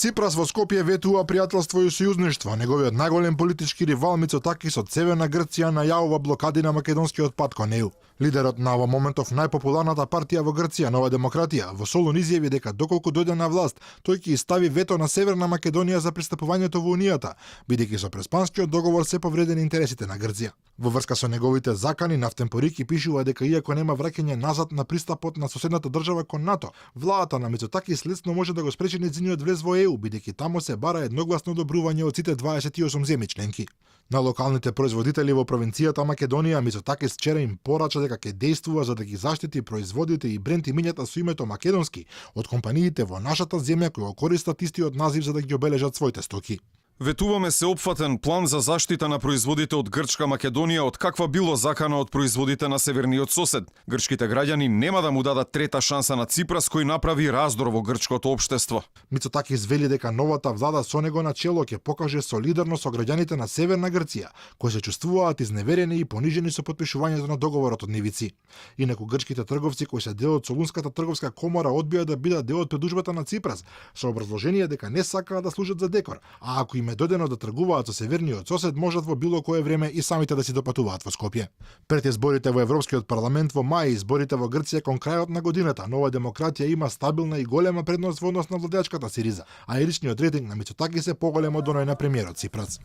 Ципрас во Скопје ветува пријателство и сојузништво. Неговиот најголем политички ривал Мицотакис од Северна Грција најавува блокади на македонскиот пат кон неу. Лидерот на во моментов најпопуларната партија во Грција, Нова демократија, во Солун изјави дека доколку дојде на власт, тој ќе стави вето на Северна Македонија за пристапувањето во Унијата, бидејќи со Преспанскиот договор се повредени интересите на Грција. Во врска со неговите закани, Нафтемпорики пишува дека иако нема враќање назад на пристапот на соседната држава кон НАТО, владата на Мицотакис лесно може да го спречи нејзиниот влез во ЕУ, бидејќи таму се бара едногласно одобрување од сите 28 земји членки. На локалните производители во провинцијата Македонија, Мицотакис вчера им порача дека ќе действува за да ги заштити производите и бренд имињата со името македонски од компаниите во нашата земја кои го користат истиот назив за да ги обележат своите стоки. Ветуваме сеопфатен план за заштита на производите од Грчка Македонија од каква било закана од производите на северниот сосед. Грчките граѓани нема да му дадат трета шанса на Ципрас кој направи раздор во грчкото општество. Мицотакис вели дека новата влада со него на чело ќе покаже солидарност со граѓаните на Северна Грција, кои се чувствуваат изневерени и понижени со потпишувањето на договорот од нивици. Инаку грчките трговци кои се дел од Солунската трговска комора одбија да бидат дел од придужбата на Ципрас, со образложение дека не сакаат да служат за декор, а ако им е додено да тргуваат со северниот сосед, можат во било кое време и самите да си допатуваат во Скопје. Пред изборите во Европскиот парламент во мај и изборите во Грција кон крајот на годината, Нова демократија има стабилна и голема предност во однос на владеачката Сириза, а и личниот рейтинг на Мицотакис е поголем од оној на премиерот Ципрас.